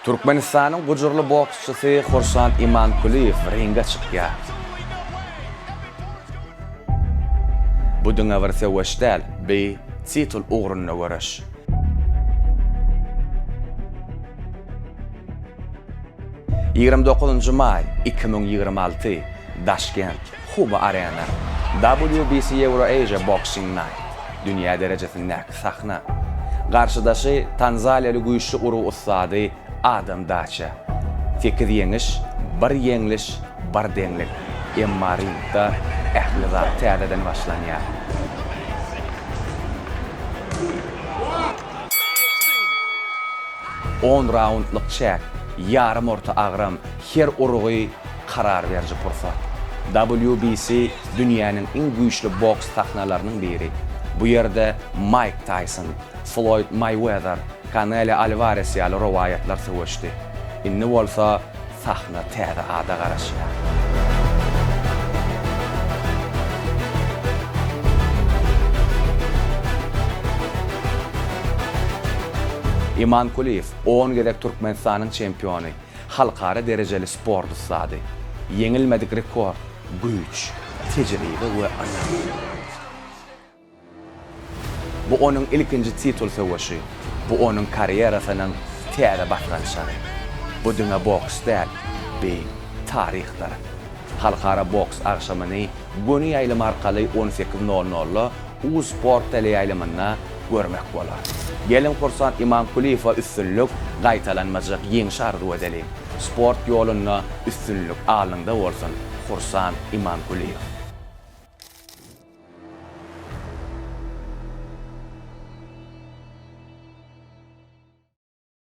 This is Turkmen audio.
Türkmenistanyň gujurly boksçysy Hursant Imankulyýew ringe çykýar. Bu diňe bir söweş däl, bi titul ugrunda göreş. 29 maý 2026, Daşkent, Huba Arena, WBC Euro-Asia Boxing Night, dünýä derejesindäki sahna. Garşydaşy tanzaliýaly güýçli urgy ussady Adam Daça. Sekiz ýeňiş, bir ýeňliş, bir deňlik. Emma ringde ähli zat täzeden başlanýar. On raundlyk çäk, ýarym orta agram, her urgy karar beriji pursat. WBC dünýäniň iň güýçli boks sahnalarynyň biri. Bu ýerde Maýk Taýson, Floýd Maýwezer, Kanelo Alwares ýaly rowaýatlar söweşdi. Indi bolsa sahna täze ada garaşýar. Iman Kulyýew, on gezek Türkmenistanyň çempiony, halkara derejeli sport ussady. Ýeňilmedik rekord, güýç, tejribe we ynam. Bu onuň ilkinji titul söweşi. Bu onuň karýerasynyň täze basgançagy. Bu diňe boks däl, bi taryhdyr. Halkara boks agşamyny göni ýaýlym arkaly on sekiz nol nolda Uzsport teleýaýlymynda görmek bolar. Geliň Hursant Imankulyýewe üstünlik, gaýtalanmajak ýeňiş arzuw edeliň. Sport ýolunda üstünlik alnyňda bolsun, Hursant Imankulyýew!